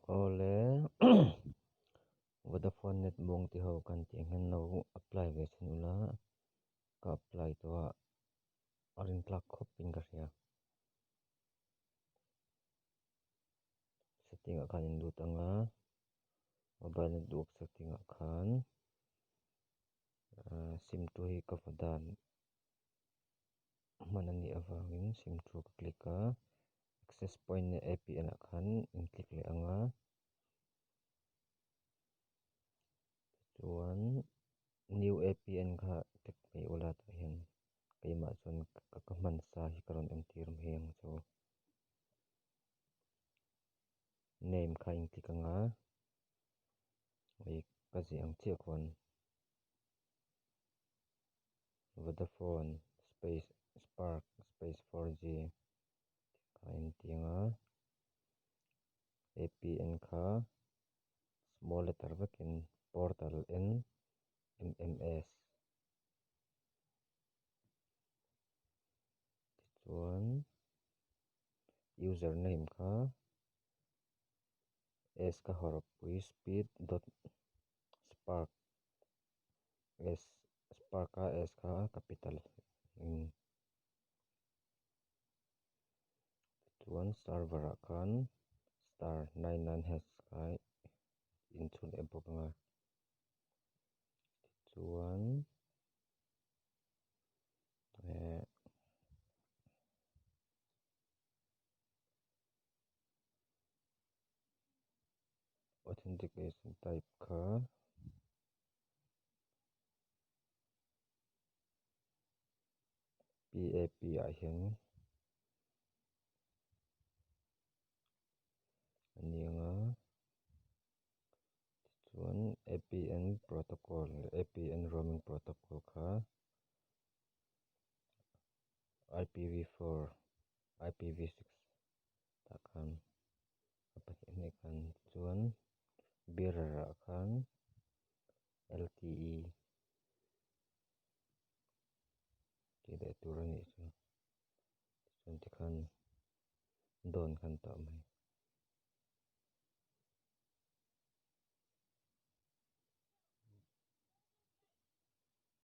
Awle Vodafone net muang ti ho kan tih ang hian lo apply ve chhin ula ka apply tawh a a rin tlak khawp in ka hria. Setting ah khan in lut ang a mobile network setting ah khan sim two hi ka va dan hman a nih avangin sim two ka click a access point leh A P N ah khan in click leh ang a tichuan new A P N kha click mai ula tah hian keimah chuan ka hman sa hi ka rawn entir mai ang chu name kha in click ang a hei ka ziah ang chiah khuan Vodafone space spark space 4G kha in ti ang a A P N kha small letter vekin portal N M M S tichuan user name kha S ka hawrawppui speed dot spark S spark a S kha capital in tichuan server ah khan star nine nine hash kha in chhun leh bawk ang a tichuan eh authentication type kha P A P ah hian a ni ang a tichuan A P N protocol leh A P N roaming protocol kha I P V 4 I P V 6 tah khan a pahnih hnih khan chuan bearer ah khan L T E tih leh tur a nih chu chuan tikhan done khan tah mai.